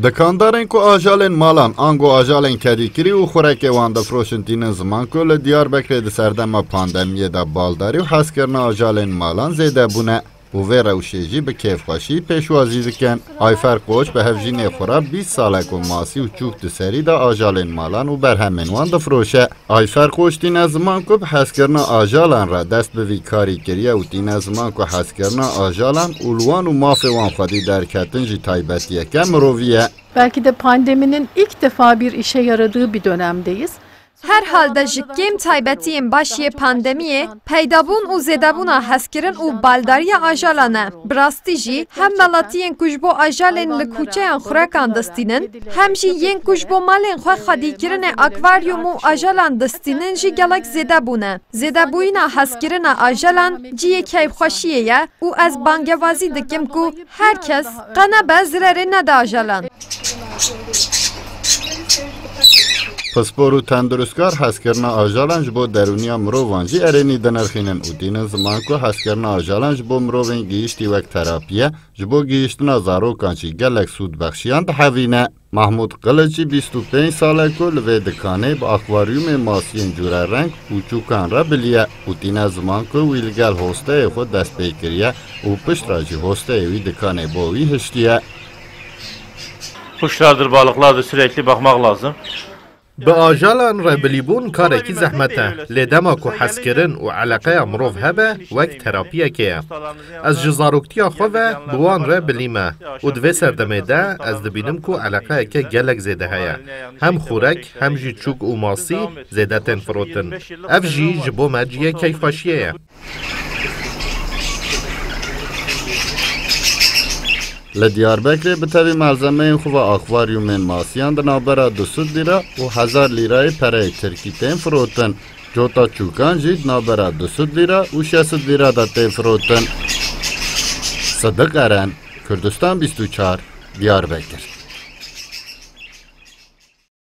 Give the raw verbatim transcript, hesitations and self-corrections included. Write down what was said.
Dikandarên ku ajalên malan, ango ajalên kedîkirî û xurekê wan difroşin, tînin ziman ku li Diyarbekirê di serdema pandemiyê de baldarî û hezkirina ajalên malan zêde bûne û vê rewşê jî bi kêfxweşî pêşwazî dikin. Ayfer Koç bi hevjînê xwe re bîst sal e ku masî û çûk di serî de ajalên malan û berhemên wan difroşe. Ayfer Koç tîne ziman ku bi hezkirina ajalan re dest bi vî karî kiriye û tîne ziman ku hezkirina ajalan û li wan û mafê wan xwedî derketin jî taybetiyeke mirovî ye. Belki de pandeminin ilk defa bir işe yaradığı bir dönemdeyiz. Herhalde ji kêm taybetiyên baş yê pandemiyê, peydabûn û zêdebûna hezkirin û baldariya ajalan e. Bi rastî jî hem welatiyên ku ji bo ajalên li kûçeyan xurekan distînin, hem jî yên ku ji bo malên xwe xwedîkirinê akvaryum û ajalan distînin jî gelek zêde bûne. Zêdebûyîna hezkirina ajalan cihê keyfxweşiyê ye û ez bangewazî dikim ku her kes qe nebe zirerê nede ajalan. Pispor û tendurustkar hezkirina ajalan ji bo derûniya mirovan jî erênî dinirxînin û tînin ziman ku hezkirina ajalan ji bo mirovên gihîştî wek terapî ye, ji bo gihîştina zarokan jî gelek sûdbexşiyan dihevîne. Mahmûd Qiliçî bîst û pênc sal e ku li vê dikanê bi akvaryumê masiyên cûrereng û çûkan re bilî ye û tîne ziman ku wî li gel hosteyê xwe dest pê kiriye û piştre jî hosteyê wî dikanê bo wî hiştiye. Kuşlardır, balıklardır, sürekli bakmak lazım. Bi ajalan re bilîbûn karekî zehmet e, lê dema ku hezkirin û eleqeya mirov hebe, wek terapiyekê ye. Ez ji zaroktiya xwe ve bi wan re bilî me û di vê serdemê de ez dibînim ku eleqeyeke gelek zêde heye. Hem xurek, hem jî çûk û masî zêde tên firotin. Ev jî ji bo me cihê keyfxweşiyê ye. Li Diyarbekirê bi tevî malzemeyên xwe ve akvaryumên masiyan di navbera du sed lîra û hezar lîrayê pereyê tirkî tên firotin. Cota çûkan jî di navbera du sed lîra û şeş sed lîra de tên firotin. Sidiq Eren, Kurdistan bîst û çar, Diyarbekir.